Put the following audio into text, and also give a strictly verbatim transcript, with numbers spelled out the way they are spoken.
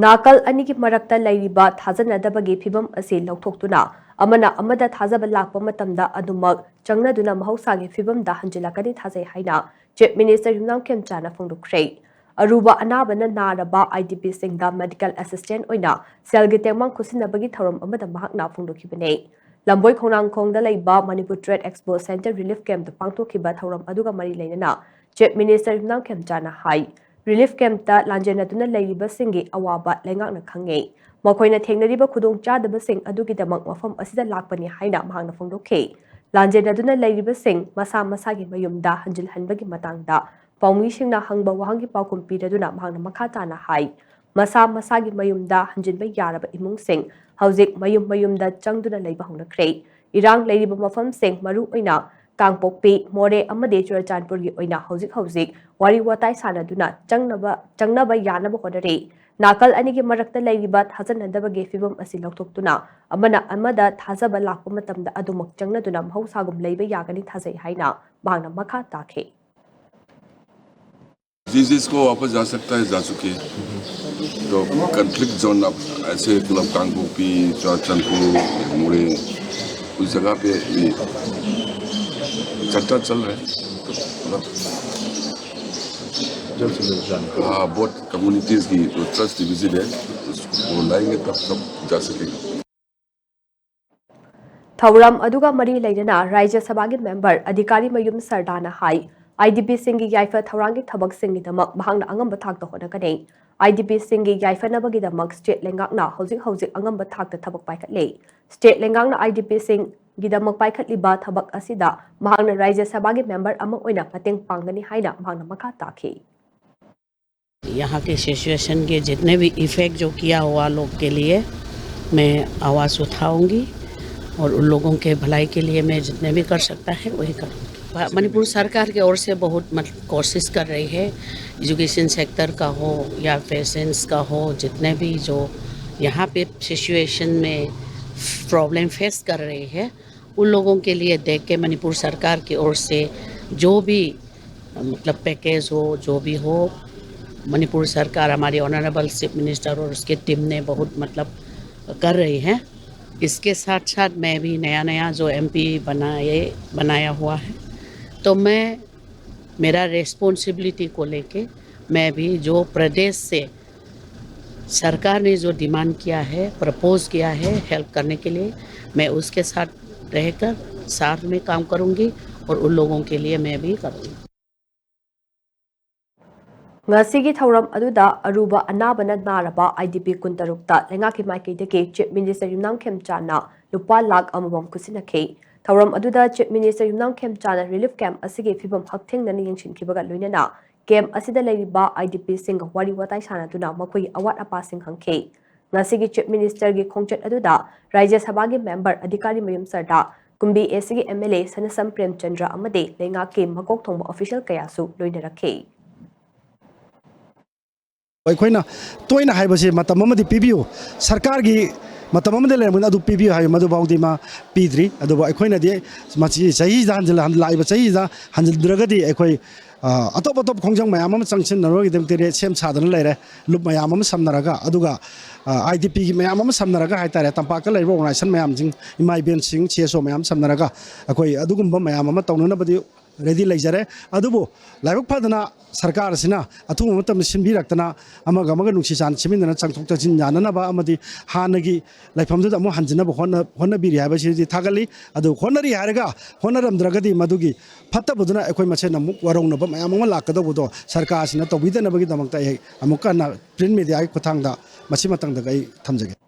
ꯅꯥꯀꯜ ꯑꯅꯤꯒꯤ ꯃꯔꯛꯇ ꯂꯩꯔꯤꯕ ꯊꯥꯖꯅꯗꯕꯒꯤ ꯐꯤꯚꯝ ꯑꯁꯤ ꯂꯧꯊꯣꯛꯇꯨꯅ ꯑꯃꯅ ꯑꯃꯗ ꯊꯥꯖꯕ ꯂꯥꯛꯄ ꯃꯇꯝꯗ ꯑꯗꯨꯃꯛ ꯆꯪꯅꯗꯨꯅ ꯃꯍꯧꯁꯥꯒꯤ ꯐꯤꯚꯝꯗ ꯍꯟꯖꯤꯜꯂꯛꯀꯅꯤ ꯊꯥꯖꯩ ꯍꯥꯏꯅ Chief Minister ꯌꯨꯝꯅꯥꯝ ꯈꯦꯝꯆꯥꯅ ꯐꯣꯡꯗꯣꯛꯈ꯭ꯔꯦ꯫ ꯑꯔꯨꯕ ꯑꯅꯥꯕꯅ ꯅꯥꯔꯕ IDPꯁꯤꯡꯗ medical assistant ꯑꯣꯏꯅ ꯁꯦꯜꯒꯤ ꯇꯦꯡꯕꯥꯡ ꯈꯨꯠꯁꯤꯟꯅꯕꯒꯤ ꯊꯧꯔꯝ ꯑꯃꯗ ꯃꯍꯥꯛꯅ ꯐꯣꯡꯗꯣꯛꯈꯤꯕꯅꯤ꯫ ꯂꯝꯕꯣꯏ ꯈꯣꯡꯅꯥꯡꯈꯣꯡꯗ ꯂꯩꯕ Manipur Trade Expo Center Relief Campꯇ ꯄꯥꯡꯊꯣꯛꯈꯤꯕ ꯊꯧꯔꯝ ꯑꯗꯨꯒ ꯃꯔꯤ ꯂꯩꯅꯅ Chief Minister ꯌꯨꯝꯅꯥꯝ ꯈꯦꯝꯆꯥꯅ ꯍꯥꯏ, relief campꯇ ꯂꯥꯟꯖꯦꯟꯅꯗꯨꯅ ꯂꯩꯔꯤꯕꯁꯤꯡꯒꯤ ꯑꯋꯥꯕ ꯂꯩꯉꯥꯛꯅ ꯈꯪꯉꯤ꯫ ꯃꯈꯣꯏꯅ ꯊꯦꯡꯅꯔꯤꯕ ꯈꯨꯗꯣꯡꯆꯥꯗꯕꯁꯤꯡ ꯑꯗꯨꯒꯤꯗꯃꯛ ꯃꯐꯝ ꯑꯁꯤꯗ ꯂꯥꯛꯄꯅꯤ ꯍꯥꯏꯅ ꯃꯍꯥꯛꯅ ꯐꯣꯡꯗꯣꯛꯈꯤ꯫ ꯂꯥꯟꯖꯦꯟꯅꯗꯨꯅ ꯂꯩꯔꯤꯕꯁꯤꯡ ꯃꯁꯥ ꯃꯁꯥꯒꯤ ꯃꯌꯨꯝꯗ ꯍꯟꯖꯤꯜꯍꯟꯕꯒꯤ ꯃꯇꯥꯡꯗ ꯄꯥꯎꯃꯤꯁꯤꯡꯅ ꯍꯪꯕ ꯋꯥꯍꯪꯒꯤ ꯄꯥꯎꯈꯨꯝ ꯄꯤꯔꯗꯨꯅ ꯃꯍꯥꯛꯅ ꯃꯈꯥ ꯇꯥꯅ ꯍꯥꯏ, ꯃꯁꯥ ꯃꯁꯥꯒꯤ ꯃꯌꯨꯝꯗ ꯍꯟꯖꯤꯟꯕ ꯌꯥꯔꯕ ꯏꯃꯨꯡꯁꯤꯡ ꯍꯧꯖꯤꯛ ꯃꯌꯨꯝ ꯃꯌꯨꯝꯗ ꯆꯪꯗꯨꯅ ꯂꯩꯕ ꯍꯧꯅꯈ꯭ꯔꯦ꯫ ꯏꯔꯥꯡ ꯂꯩꯔꯤꯕ ꯃꯐꯝꯁꯤꯡ, ꯃꯔꯨꯑꯣꯏꯅ ꯀꯥꯡꯄꯣꯛꯄꯤ, ꯃꯣꯔꯦ ꯑꯃꯗꯤ ꯆꯨꯔꯆꯥꯟꯄꯨꯔꯒꯤ ꯑꯣꯏꯅ ꯍꯧꯖꯤꯛ ꯍꯧꯖꯤꯛ ꯋꯥꯔꯤ ꯋꯥꯇꯥꯏ ꯁꯥꯟꯅꯗꯨꯅ ꯆꯪꯅꯕ, ꯆꯪꯅꯕ ꯌꯥꯅꯕ ꯍꯣꯠꯅꯔꯤ꯫ ꯅꯥꯀꯜ ꯑꯅꯤꯒꯤ ꯃꯔꯛꯇ ꯂꯩꯔꯤꯕ ꯊꯥꯖꯅꯗꯕꯒꯤ ꯐꯤꯚꯝ ꯑꯁꯤ ꯂꯧꯊꯣꯛꯇꯨꯅ ꯑꯃꯅ ꯑꯃꯗ ꯊꯥꯖꯕ ꯂꯥꯛꯄ ꯃꯇꯝꯗ ꯑꯗꯨꯃꯛ ꯆꯪꯅꯗꯨꯅ ꯃꯍꯧꯁꯥꯒꯨꯝ ꯂꯩꯕ ꯌꯥꯒꯅꯤ ꯊꯥꯖꯩ ꯍꯥꯏꯅ ꯃꯍꯥꯛꯅ ꯃꯈꯥ ꯇꯥꯈꯤ꯫ जिस जिसको वापस जा सकता है, जा चुके हैं। तो कॉन्फ्लिक्ट जोन अब ऐसे, मतलब, कांगोपी, चुरचनपुर, मुड़े, उस जगह पे ये चर्चा चल रहा है। मतलब, हाँ, बहुत कम्युनिटीज की जो ट्रस्ट डिविजन है, उसको लाएंगे, तब सब जा सकेंगे। ꯊꯧꯔꯝ ꯑꯗꯨꯒ ꯃꯔꯤ ꯂꯩꯅꯅ ꯔꯥꯖ꯭ꯌ ꯁꯚꯥꯒꯤ ꯃꯦꯝꯕꯔ ꯑꯙꯤꯀꯥꯔꯤ ꯃꯌꯨꯝ ꯁꯔꯗꯥꯅ ꯍꯥꯏ, IDPꯁꯤꯡꯒꯤ ꯌꯥꯏꯐ ꯊꯧꯔꯥꯡꯒꯤ ꯊꯕꯛꯁꯤꯡꯒꯤꯗꯃꯛ ꯃꯍꯥꯛꯅ ꯑꯉꯝꯕ ꯊꯥꯛꯇ ꯍꯣꯠꯅꯒꯅꯤ꯫ IDPꯁꯤꯡꯒꯤ ꯌꯥꯏꯐꯅꯕꯒꯤꯗꯃꯛ state ꯂꯩꯉꯥꯛꯅ ꯍꯧꯖꯤꯛ ꯍꯧꯖꯤꯛ ꯑꯉꯝꯕ ꯊꯥꯛꯇ ꯊꯕꯛ ꯄꯥꯏꯈꯠꯂꯤ꯫ State ꯂꯩꯉꯥꯛꯅ IDPꯁꯤꯡꯒꯤꯗꯃꯛ ꯄꯥꯏꯈꯠꯂꯤꯕ ꯊꯕꯛ ꯑꯁꯤꯗ ꯃꯍꯥꯛꯅ ꯔꯥꯖ꯭ꯌ ꯁꯚꯥꯒꯤ ꯃꯦꯝꯕꯔ ꯑꯃ ꯑꯣꯏꯅ ꯃꯇꯦꯡ ꯄꯥꯡꯒꯅꯤ ꯍꯥꯏꯅ ꯃꯍꯥꯛꯅ ꯃꯈꯥ ꯇꯥꯈꯤ꯫ यहाँ के सिचुएशन के जितने भी इफेक्ट जो किया हुआ लोग के लिए मैं आवाज़ उठाऊंगी और उन लोगों के भलाई के लिए मैं जितने भी कर सकता है वही करूँगी। मणिपुर सरकार की ओर से बहुत, मतलब, कोशिश कर रही है, एजुकेशन सेक्टर का हो या पेशेंट्स का हो, जितने भी जो यहाँ पे सिचुएशन में प्रॉब्लम फेस कर रही है, उन लोगों के लिए देख के मणिपुर सरकार की ओर से जो भी, मतलब, पैकेज हो, जो भी हो, मणिपुर सरकार, हमारी ऑनरेबल चीफ मिनिस्टर और उसकी टीम ने बहुत, मतलब, कर रही है। इसके साथ साथ मैं भी नया नया जो एमपी बनाए बनाया हुआ है, तो मैं, मेरा रिस्पॉन्सिबिलिटी को लेके मैं भी जो प्रदेश से सरकार ने जो डिमांड किया है, प्रपोज किया है हेल्प करने के लिए, मैं उसके साथ रहकर साथ में काम करूँगी और उन लोगों के लिए मैं भी करूँगी। ꯉꯁꯤꯒꯤ ꯊꯧꯔꯝ ꯑꯗꯨꯗ ꯑꯔꯨꯕ ꯑꯅꯥꯕꯅ ꯅꯥꯔꯕ ꯑꯥꯏ ꯗꯤ ꯄꯤ ꯀꯨꯟꯇꯔꯨꯛꯇ ꯂꯩꯉꯥꯛꯀꯤ ꯃꯥꯏꯀꯩꯗꯒꯤ ꯆꯤꯐ ꯃꯤꯅꯤꯁꯇꯔ ꯌꯨꯝꯅꯥꯝ ꯈꯦꯝꯆꯥꯟꯅ ꯂꯨꯄꯥ ꯂꯥꯈ ꯑꯃꯃꯝ ꯈꯨꯠꯁꯤꯟꯅꯈꯤ꯫ ꯊꯧꯔꯝ ꯑꯗꯨꯗ ꯆꯤꯐ ꯃꯤꯅꯤꯁꯇꯔ ꯌꯨꯝꯅꯥꯝ ꯈꯦꯝꯆꯥꯟꯅ ꯔꯤꯂꯤꯐ ꯀꯦꯝꯞ ꯑꯁꯤꯒꯤ ꯐꯤꯕꯝ ꯍꯛꯊꯦꯡꯅꯅ ꯌꯦꯡꯁꯤꯟꯈꯤꯕꯒ ꯂꯣꯏꯅꯅ ꯀꯦꯝꯞ ꯑꯁꯤꯗ ꯂꯩꯔꯤꯕ ꯑꯥꯏ ꯗꯤ ꯄꯤꯁꯤꯡꯒ ꯋꯥꯔꯤ ꯋꯥꯇꯥꯏ ꯁꯥꯟꯅꯗꯨꯅ ꯃꯈꯣꯏꯒꯤ ꯑꯋꯥꯠ ꯑꯄꯥꯁꯤꯡ ꯍꯪꯈꯤ꯫ ꯉꯁꯤꯒꯤ ꯆꯤꯐ ꯃꯤꯅꯤꯁꯇꯔꯒꯤ ꯈꯣꯡꯆꯠ ꯑꯗꯨꯗ ꯔꯥꯖ꯭ꯌ ꯁꯚꯥꯒꯤ ꯃꯦꯝꯕꯔ ꯑꯙꯤꯀꯥꯔꯤ ꯃꯌꯨꯝ ꯁꯔꯗꯥ, ꯀꯨꯝꯕꯤ ꯑꯦ ꯁꯤꯒꯤ ꯑꯦꯝ ꯑꯦꯜ ꯑꯦ ꯁꯅꯁꯝ ꯄ꯭ꯔꯦꯝꯆꯟꯗ꯭ꯔ ꯑꯃꯗꯤ ꯂꯩꯉꯥꯛꯀꯤ ꯃꯀꯣꯛ ꯊꯣꯡꯕ ꯑꯣꯐꯤꯁꯤꯌꯦꯜ ꯀꯌꯥꯁꯨ ꯂꯣꯏꯅꯔꯛꯈꯤ꯫ ꯑꯩꯈꯣꯏꯅ ꯇꯣꯏꯅ ꯍꯥꯏꯕꯁꯦ ꯃꯇꯝ ꯑꯃꯗꯤ ꯄꯤꯕꯤꯌꯨ, ꯁꯔꯀꯥꯔꯒꯤ ꯃꯇꯝ ꯑꯃꯗꯤ ꯂꯩꯔꯝꯒꯅꯤ, ꯑꯗꯨ ꯄꯤꯕꯤꯌꯨ ꯍꯥꯏꯕ ꯃꯗꯨꯐꯥꯎꯗꯤ ꯃꯥ ꯄꯤꯗ꯭ꯔꯤ꯫ ꯑꯗꯨꯕꯨ ꯑꯩꯈꯣꯏꯅꯗꯤ ꯃꯁꯤ ꯆꯍꯤꯁꯤꯗ ꯍꯟꯖꯤꯜ-, ꯍꯟ-, ꯂꯥꯛꯏꯕ ꯆꯍꯤꯁꯤꯗ ꯍꯟꯖꯤꯟꯗ꯭ꯔꯒꯗꯤ ꯑꯩꯈꯣꯏ, ꯑ, ꯑꯇꯣꯞ ꯑꯇꯣꯞꯄ ꯈꯣꯡꯖꯪ ꯃꯌꯥꯝ ꯑꯃ ꯆꯪꯁꯤꯟꯅꯕꯒꯤꯗꯃꯛꯇꯗꯤ ꯁꯦꯝ ꯁꯥꯗꯅ ꯂꯩꯔꯦ꯫ ꯂꯨꯞ ꯃꯌꯥꯝ ꯑꯃ ꯁꯝꯅꯔꯒ, ꯑꯗꯨꯒ, ꯑ, ꯑꯥꯏ ꯗꯤ ꯄꯤꯒꯤ ꯃꯌꯥꯝ ꯑꯃ ꯁꯝꯅꯔꯒ ꯍꯥꯏꯇꯥꯔꯦ, ꯇꯝꯄꯥꯛꯇ ꯂꯩꯔꯤꯕ ꯑꯣꯔꯒꯅꯥꯏꯖꯦꯁꯟ ꯃꯌꯥꯝꯁꯤꯡ, ꯏꯃꯥ ꯏꯕꯦꯟꯁꯤꯡ, ꯁꯤ ꯑꯦꯁ ꯑꯣ ꯃꯌꯥꯝ ꯁꯝꯅꯔꯒ ꯑꯩꯈꯣꯏ ꯑꯗꯨꯒꯨꯝꯕ ꯃꯌꯥꯝ ꯑꯃ ꯇꯧꯅꯅꯕꯗꯤ ꯔꯦꯗꯤ ꯂꯩꯖꯔꯦ꯫ ꯑꯗꯨꯕꯨ ꯂꯥꯏꯕꯛ ꯐꯗꯅ ꯁꯔꯀꯥꯔ ꯑꯁꯤꯅ ꯑꯊꯨꯕ ꯃꯇꯝꯗ ꯁꯤꯟꯕꯤꯔꯛꯇꯅ ꯑꯃꯒ ꯑꯃꯒ ꯅꯨꯡꯁꯤ ꯆꯥꯟ ꯁꯤꯟꯃꯤꯟꯅꯅ ꯆꯪꯊꯣꯛ ꯆꯪꯁꯤꯟ ꯌꯥꯅꯅꯕ ꯑꯃꯗꯤ ꯍꯥꯟꯅꯒꯤ ꯂꯩꯐꯝꯗꯨꯗ ꯑꯃꯨꯛ ꯍꯟꯖꯤꯟꯅꯕ ꯍꯣꯠꯅ-, ꯍꯣꯠꯅꯕꯤꯔꯤ ꯍꯥꯏꯕꯁꯤꯗꯤ ꯊꯥꯒꯠꯂꯤ꯫ ꯑꯗꯨ ꯍꯣꯠꯅꯔꯤ ꯍꯥꯏꯔꯒ ꯍꯣꯠꯅꯔꯝꯗ꯭ꯔꯒꯗꯤ ꯃꯗꯨꯒꯤ ꯐꯠꯇꯕꯗꯨꯅ ꯑꯩꯈꯣꯏ ꯃꯁꯦꯟ ꯑꯃꯨꯛ ꯋꯥꯔꯧꯅꯕ ꯃꯌꯥꯝ ꯑꯃ ꯂꯥꯛꯀꯗꯧꯕꯗꯣ ꯁꯔꯀꯥꯔ ꯑꯁꯤꯅ ꯇꯧꯕꯤꯗꯅꯕꯒꯤꯗꯃꯛꯇ ꯑꯩ ꯑꯃꯨꯛꯀ ꯍꯟꯅ ꯄ꯭ꯔꯤꯟꯠ ꯃꯦꯗꯤꯌꯥꯒꯤ ꯈꯨꯠꯊꯥꯡꯗ ꯃꯁꯤ ꯃꯇꯥꯡꯗ ꯑꯩ ꯊꯝꯖꯒꯦ꯫